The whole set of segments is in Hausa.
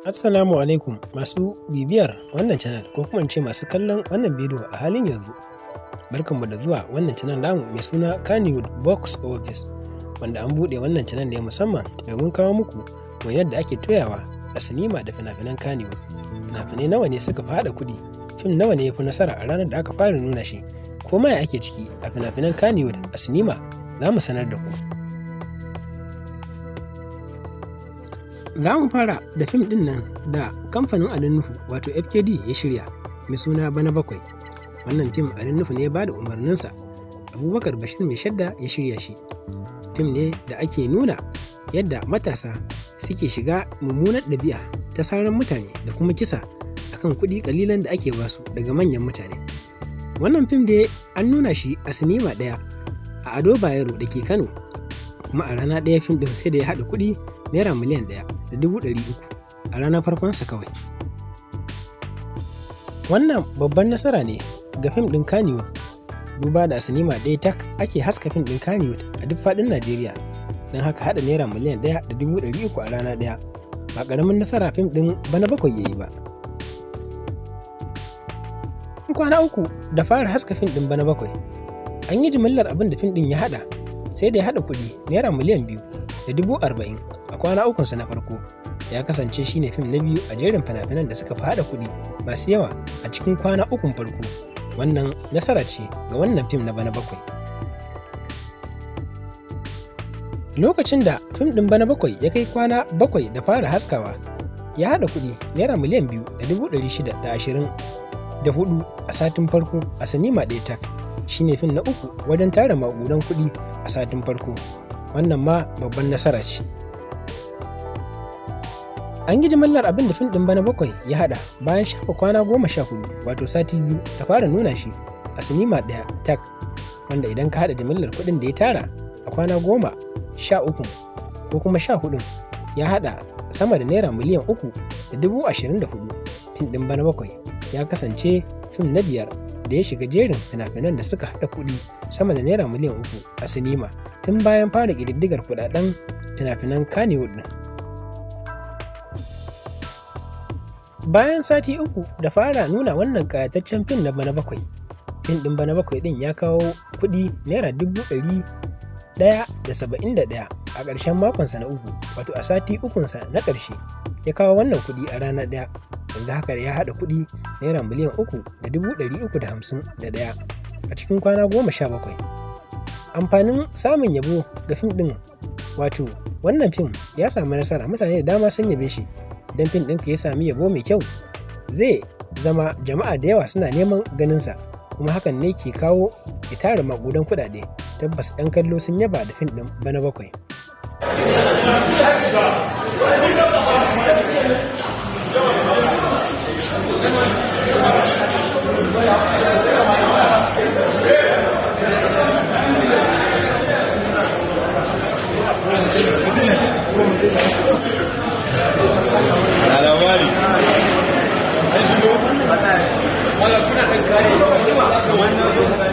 Assalamu alaikum masu bibiyar wannan channel, ko kuma in ce masu kallon wannan bidiyo a halin yanzu. Barkanmu da zuwa wannan channel namu mai suna Kannywood Box Office, wanda an buɗe wannan channel ne musamman domin kawo muku wainar da ake toyawa a sinima da fina-finan Kannywood. Fina-finai nawa ne suka fi haɗa kuɗi, fim nawa ne ya fi nasara a ranar da aka fara nuna shi, ko ma ya ake ciki a fina-finan Kannywood a sinima, za mu sanar da ku. Za mu fara da fim ɗin nan da kamfanin Ali Nuhu wato FKD ya shirya mai suna Bana Bakwai. Wannan fim Ali Nuhu ne ya ba da umarninsa, Abubakar Bashir Mai Shadda ya shirya shi. Fim ne da ake nuna yadda matasa suke shiga mummunar ɗabi'a ta saran mutane da kuma kisa akan kuɗi ƙalilan da ake basu daga manyan mutane. Wannan fim dai an nuna shi a sinima ɗaya a Ado Bayero da ke Kano, kuma a rana ɗaya fim ɗin sai da ya haɗa kuɗi naira 1,300,000 a ranar farkonsa kawai. Wannan babban nasara ne ga fim ɗin Kannywood, duba da a sinima ɗaya tak ake haska fim ɗin Kannywood a duk faɗin Najeriya, don haka haɗa naira 1,300,000 a rana ɗaya ba ƙaramin nasara fim ɗin Bana Bakwai ya yi ba. Kwana 3 da fara haska fim ɗin Bana Bakwai, an yi jimillar abin da fim ɗin ya haɗa, sai da ya haɗa kuɗi naira 2,040,000 a kwana ukunsa na farko. Ya kasance shine fim na biyu a jerin fina-finan da suka fi haɗa kuɗi masu yawa a cikin kwana ukun farko. Wannan nasara ce ga wannan fim na Bana Bakwai. Lokacin da fim ɗin Bana Bakwai ya kai kwana 7 da fara haskawa, ya haɗa kuɗi naira 2,624,000 a satin farko a sinima ɗaya tak. Shi ne fim na uku wajen tara maƙudan kuɗi a satin farko. Wannan ma babban nasara ce. An yi jimillar abin da fim ɗin Bana Bakwai ya haɗa bayan shafe kwana 14, wato sati 2 da fara nuna shi a sinima ɗaya tak, wanda idan ka haɗa jimillar kuɗin da ya tara a kwana 13 ko kuma 14, ya haɗa sama da naira 3,024,000. Fim ɗin Bana Bakwai ya kasance fim na biyar da ya shiga jerin fina-finan da suka haɗa kuɗi sama da naira miliyan 3 a sinima tun bayan fara ƙididdigar kuɗaɗen fina-finan Kannywood ɗin. Bayan sati 3 da fara nuna wannan ƙayataccen fim na Bana Bakwai, fim ɗin Bana Bakwai ɗin ya kawo kuɗi naira 171,000 a ƙarshen makonsa na uku, wato a sati ukunsa na ƙarshe ya kawo wannan kuɗi a rana ɗaya. Yanzu haka ya haɗa kuɗi naira 3,351,000 a cikin kwana 17. Amfanin samun yabo ga fim ɗin, wato wannan fim ya samu nasara, mutane da dama sun yabe shi. Idan fim ɗinka ya sami yabo mai kyau, zai zama jama'a da yawa suna neman ganinsa, kuma hakan ne ke kawo ya tara maƙudan kuɗaɗe. Tabbas 'yan kallo sun yaba da fim ɗin Bana Bakwai.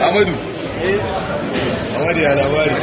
Amadu. Amadu ya labari.